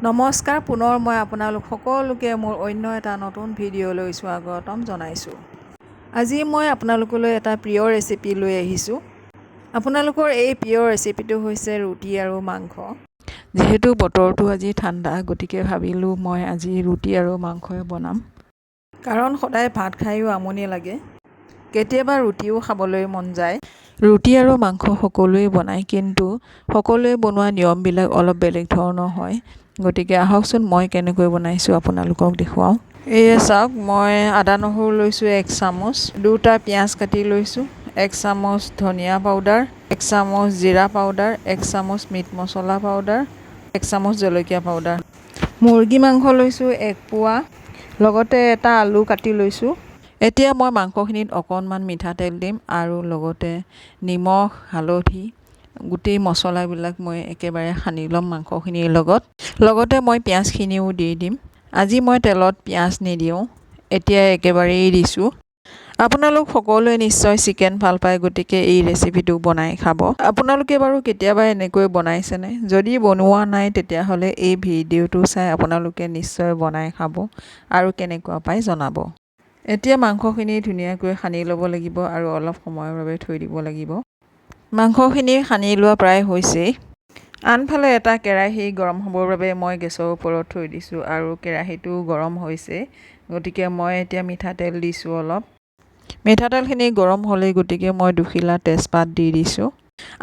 নমস্কাৰ, পুনৰ মই আপোনালোক সকলোকে মোৰ অন্য এটা নতুন ভিডিঅ'লৈ স্বাগতম জনাইছোঁ। আজি মই আপোনালোকলৈ এটা প্ৰিয় ৰেচিপি লৈ আহিছোঁ। আপোনালোকৰ এই প্ৰিয় ৰেচিপিটো হৈছে ৰুটি আৰু মাংস। যিহেতু বতৰটো আজি ঠাণ্ডা, গতিকে ভাবিলোঁ মই আজি ৰুটি আৰু মাংসই বনাম। কাৰণ সদায় ভাত খায়ো আমনি লাগে, কেতিয়াবা ৰুটিও খাবলৈ মন যায়। ৰুটি আৰু মাংস সকলোৱে বনায়, কিন্তু সকলোৱে বনোৱা নিয়মবিলাক অলপ বেলেগ ধৰণৰ হয়। গতিকে আহকচোন, মই কেনেকৈ বনাইছোঁ আপোনালোকক দেখুৱাওঁ। এয়া চাওক, মই আদা নহৰু লৈছোঁ 1 চামুচ, 2টা পিঁয়াজ কাটি লৈছোঁ, 1 চামুচ ধনিয়া পাউডাৰ, 1 চামুচ জিৰা পাউডাৰ, 1 চামুচ মিট মছলা পাউডাৰ, 1 চামুচ জলকীয়া পাউডাৰ। মুৰ্গী মাংস লৈছোঁ 1 পোৱা, লগতে এটা আলু কাটি লৈছোঁ। এতিয়া মই মাংসখিনিত অকণমান মিঠাতেল দিম আৰু লগতে নিমখ, হালধি, গোটেই মছলাবিলাক মই একেবাৰে সানি ল'ম মাংসখিনিৰ লগত। লগতে মই পিঁয়াজখিনিও দি দিম। আজি মই তেলত পিঁয়াজ নিদিওঁ, এতিয়া একেবাৰেই দিছোঁ। আপোনালোক সকলোৱে নিশ্চয় চিকেন ভাল পায়, গতিকে এই ৰেচিপিটো বনাই খাব। আপোনালোকে বাৰু কেতিয়াবা এনেকৈ বনাইছেনে? যদি বনোৱা নাই, তেতিয়াহ'লে এই ভিডিঅ'টো চাই আপোনালোকে নিশ্চয় বনাই খাব আৰু কেনেকুৱা পায় জনাব। এতিয়া মাংসখিনি ধুনীয়াকৈ সানি ল'ব লাগিব আৰু অলপ সময়ৰ বাবে থৈ দিব লাগিব। মাংসখিনি সানি লোৱা প্ৰায় হৈছেই। আনফালে এটা কেৰাহী গৰম হ'বৰ বাবে মই গেছৰ ওপৰত থৈ দিছোঁ আৰু কেৰাহীটোও গৰম হৈছে। গতিকে মই এতিয়া মিঠাতেল দিছোঁ অলপ। মিঠাতেলখিনি গৰম হ'লেই, গতিকে মই দুখিলা তেজপাত দি দিছোঁ।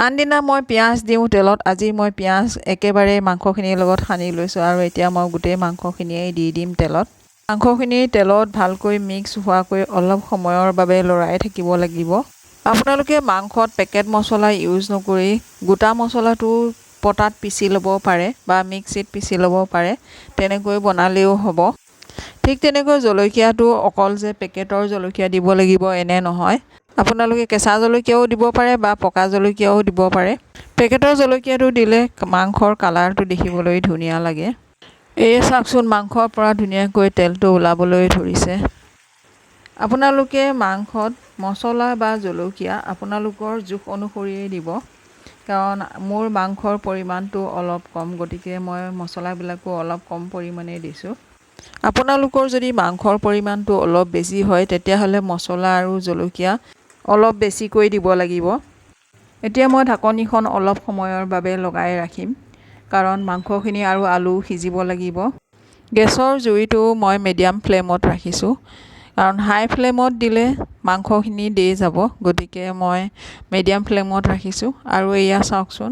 আনদিনা মই পিঁয়াজ দিওঁ তেলত, আজি মই পিঁয়াজ একেবাৰে মাংসখিনিৰ লগত সানি লৈছোঁ আৰু এতিয়া মই গোটেই মাংসখিনিয়েই দি দিম তেলত। মাংসখিনি তেলত ভালকৈ মিক্স হোৱাকৈ অলপ সময়ৰ বাবে লৰাই থাকিব লাগিব। আপোনালোকে মাংসত পেকেট মছলা ইউজ নকৰি গোটা মছলাটো পটাত পিচি ল'ব পাৰে বা মিক্সিত পিচি ল'ব পাৰে, তেনেকৈ বনালেও হ'ব। ঠিক তেনেকৈ জলকীয়াটো অকল যে পেকেটৰ জলকীয়া দিব লাগিব এনে নহয়, আপোনালোকে কেঁচা জলকীয়াও দিব পাৰে বা পকা জলকীয়াও দিব পাৰে। পেকেটৰ জলকীয়াটো দিলে মাংসৰ কালাৰটো দেখিবলৈ ধুনীয়া লাগে। এই চাওকচোন, মাংসৰ পৰা ধুনীয়াকৈ তেলটো ওলাবলৈ ধৰিছে। আপোনালোকে মাংসত মছলা বা জলকীয়া আপোনালোকৰ জোখ অনুসৰিয়েই দিব। কাৰণ মোৰ মাংসৰ পৰিমাণটো অলপ কম, গতিকে মই মছলাবিলাকো অলপ কম পৰিমাণে দিছোঁ। আপোনালোকৰ যদি মাংসৰ পৰিমাণটো অলপ বেছি হয়, তেতিয়াহ'লে মছলা আৰু জলকীয়া অলপ বেছিকৈ দিব লাগিব। এতিয়া মই ঢাকনিখন অলপ সময়ৰ বাবে লগাই ৰাখিম, কাৰণ মাংসখিনি আৰু আলু সিজিব লাগিব। গেছৰ জুইটো মই মিডিয়াম ফ্লেমত ৰাখিছোঁ, কাৰণ হাই ফ্লেমত দিলে মাংসখিনি দেই যাব। গতিকে মই মিডিয়াম ফ্লেমত ৰাখিছোঁ। আৰু এয়া চাওকচোন,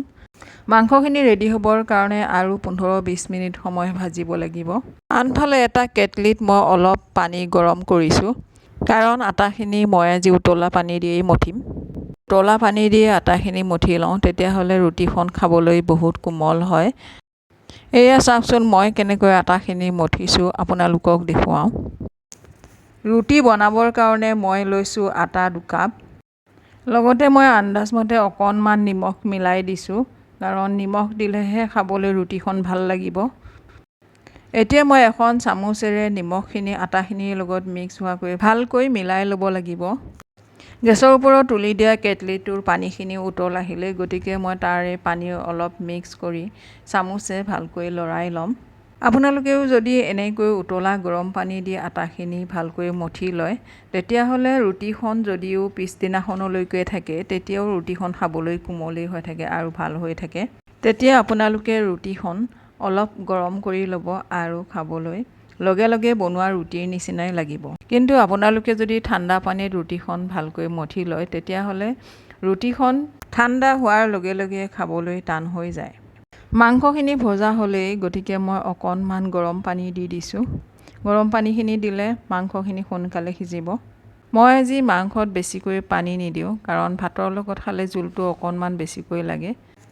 মাংসখিনি ৰেডি হ'বৰ কাৰণে আৰু 15-20 মিনিট সময় ভাজিব লাগিব। আনফালে এটা কেটলিত মই অলপ পানী গৰম কৰিছোঁ, কাৰণ আটাখিনি মই আজি উতলা পানী দিয়েই মঠিম। উতলা পানী দিয়ে আটাখিনি মঠি লওঁ, তেতিয়াহ'লে ৰুটিখন খাবলৈ বহুত কোমল হয়। এয়া চাওকচোন, মই কেনেকৈ আটাখিনি মঠিছোঁ আপোনালোকক দেখুৱাওঁ। ৰুটি বনাবৰ কাৰণে মই লৈছোঁ আটা 2 কাপ। লগতে মই আন্দাজমতে অকণমান নিমখ মিলাই দিছোঁ, কাৰণ নিমখ দিলেহে খাবলৈ ৰুটিখন ভাল লাগিব। এতিয়া মই এখন চামুচেৰে নিমখখিনি আটাখিনিৰ লগত মিক্স হোৱাকৈ ভালকৈ মিলাই ল'ব লাগিব। গেছৰ ওপৰত তুলি দিয়া কেটলিটোৰ পানীখিনি উতল আহিলে, গতিকে মই তাৰে পানী অলপ মিক্স কৰি চামুচে ভালকৈ লৰাই ল'ম। আপোনালোকেও যদি এনেকৈ উতলা গৰম পানী দি আটাখিনি ভালকৈ মঠি লয়, তেতিয়াহ'লে ৰুটিখন যদিও পিছদিনাখনলৈকে থাকে, তেতিয়াও ৰুটিখন খাবলৈ কোমলেই হৈ থাকে আৰু ভাল হৈ থাকে। তেতিয়া আপোনালোকে ৰুটিখন অলপ গৰম কৰি ল'ব আৰু খাবলৈ লগে লগে বনোৱা ৰুটিৰ নিচিনাই লাগিব। কিন্তু আপোনালোকে যদি ঠাণ্ডা পানীত ৰুটিখন ভালকৈ মঠি লয়, তেতিয়াহ'লে ৰুটিখন ঠাণ্ডা হোৱাৰ লগে লগে খাবলৈ টান হৈ যায়। মাংসখিনি ভজা হ'লেই, গতিকে মই অকণমান গৰম পানী দি দিছোঁ। গৰম পানীখিনি দিলে মাংসখিনি সোনকালে সিজিব। মই আজি মাংসত বেছিকৈ পানী নিদিওঁ, কাৰণ ভাতৰ লগত খালে জোলটো অকণমান বেছিকৈ লাগে।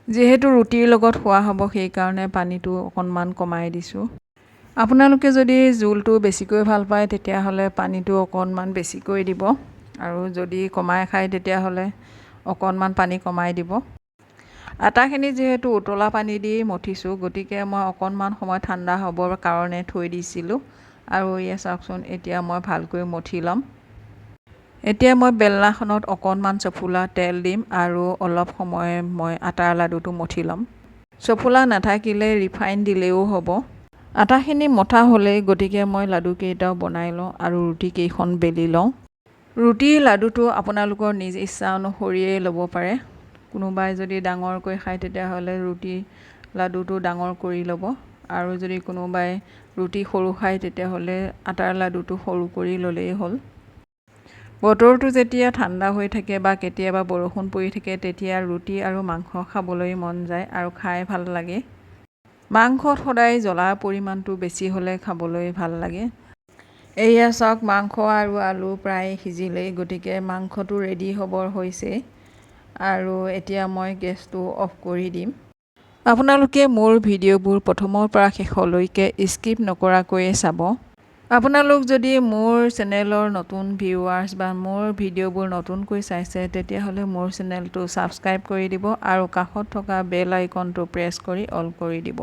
যিহেতু ৰুটিৰ লগত খোৱা হ'ব, সেইকাৰণে পানীটো অকণমান কমাই দিছোঁ। আপোনালোকে যদি জোলটো বেছিকৈ ভাল পায়, তেতিয়াহ'লে পানীটো অকণমান বেছিকৈ দিব আৰু যদি কমাই খায়, তেতিয়াহ'লে অকণমান পানী কমাই দিব। আটাখিনি যিহেতু উতলা পানী দি মঠিছোঁ, গতিকে মই অকণমান সময় ঠাণ্ডা হ'বৰ কাৰণে থৈ দিছিলোঁ। আৰু এয়া চাওকচোন, এতিয়া মই ভালকৈ মঠি ল'ম। এতিয়া মই বেলনাখনত অকণমান চফুলা তেল দিম আৰু অলপ সময় মই আটাৰ লাডুটো মঠি ল'ম। চফুলা নাথাকিলে ৰিফাইন দিলেও হ'ব। আটাখিনি মথা হ'লেই, গতিকে মই লাডুকেইটাও বনাই লওঁ আৰু ৰুটিকেইখন বেলি লওঁ। ৰুটি লাডুটো আপোনালোকৰ নিজ ইচ্ছা অনুসৰিয়েই ল'ব পাৰে। কোনোবাই যদি ডাঙৰকৈ খায়, তেতিয়াহ'লে ৰুটি লাডুটো ডাঙৰ কৰি ল'ব আৰু যদি কোনোবাই ৰুটি সৰু খায়, তেতিয়াহ'লে আটাৰ লাডুটো সৰু কৰি ল'লেই হ'ল। বতৰটো যেতিয়া ঠাণ্ডা হৈ থাকে বা কেতিয়াবা বৰষুণ পৰি থাকে, তেতিয়া ৰুটি আৰু মাংস খাবলৈ মন যায় আৰু খাই ভাল লাগে। মাংসত সদায় জ্বলাৰ পৰিমাণটো বেছি হ'লে খাবলৈ ভাল লাগে। এয়া চাওক, মাংস আৰু আলু প্ৰায় সিজিলেই, গতিকে মাংসটো ৰেডি হ'বৰ হৈছেই আৰু এতিয়া মই গেছটো অফ কৰি দিম। আপোনালোকে মোৰ ভিডিঅ'বোৰ প্ৰথমৰ পৰা শেষলৈকে স্কিপ নকৰাকৈয়ে চাব। আপোনালোক যদি মোৰ চেনেলৰ নতুন ভিউৱাৰ্ছ বা মোৰ ভিডিঅ'বোৰ নতুনকৈ চাইছে, তেতিয়াহ'লে মোৰ চেনেলটো ছাবস্ক্ৰাইব কৰি দিব আৰু কাষত থকা বেল আইকনটো প্ৰেছ কৰি অল কৰি দিব।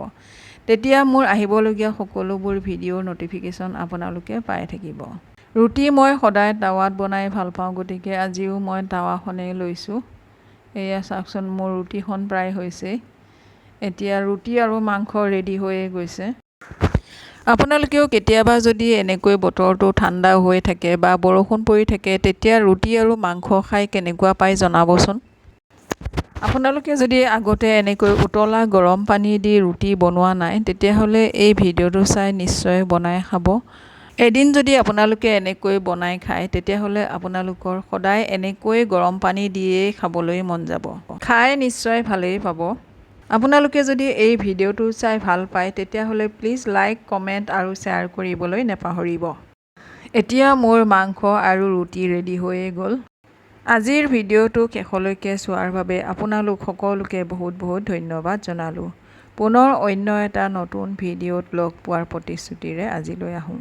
তেতিয়া মোৰ আহিবলগীয়া সকলোবোৰ ভিডিঅ'ৰ ন'টিফিকেশ্যন আপোনালোকে পাই থাকিব। ৰুটি মই সদায় টাৱাত বনাই ভাল পাওঁ, গতিকে আজিও মই টাৱাখনেই লৈছোঁ। এয়া চাওকচোন, মোৰ ৰুটিখন প্ৰায় হৈছেই। এতিয়া ৰুটি আৰু মাংস ৰেডি হৈয়ে গৈছে। আপোনালোকেও কেতিয়াবা যদি এনেকৈ বতৰটো ঠাণ্ডা হৈ থাকে বা বৰষুণ পৰি থাকে, তেতিয়া ৰুটি আৰু মাংস খাই কেনেকুৱা পায় জনাবচোন। আপোনালোকে যদি আগতে এনেকৈ উতলা গৰম পানী দি ৰুটি বনোৱা নাই, তেতিয়াহ'লে এই ভিডিঅ'টো চাই নিশ্চয় বনাই খাব। এদিন যদি আপোনালোকে এনেকৈ বনাই খায়, তেতিয়াহ'লে আপোনালোকৰ সদায় এনেকৈ গৰম পানী দিয়েই খাবলৈ মন যাব। খাই নিশ্চয় ভালেই পাব। আপোনালোকে যদি এই ভিডিঅ'টো চাই ভাল পায়, তেতিয়াহ'লে প্লিজ লাইক, কমেণ্ট আৰু শ্বেয়াৰ কৰিবলৈ নাপাহৰিব। এতিয়া মোৰ মাংস আৰু ৰুটি ৰেডি হৈয়ে গ'ল। আজিৰ ভিডিঅ'টো শেষলৈকে চোৱাৰ বাবে আপোনালোক সকলোকে বহুত বহুত ধন্যবাদ জনালোঁ। পুনৰ অন্য এটা নতুন ভিডিঅ'ত লগ পোৱাৰ প্ৰতিশ্ৰুতিৰে আজিলৈ আহোঁ।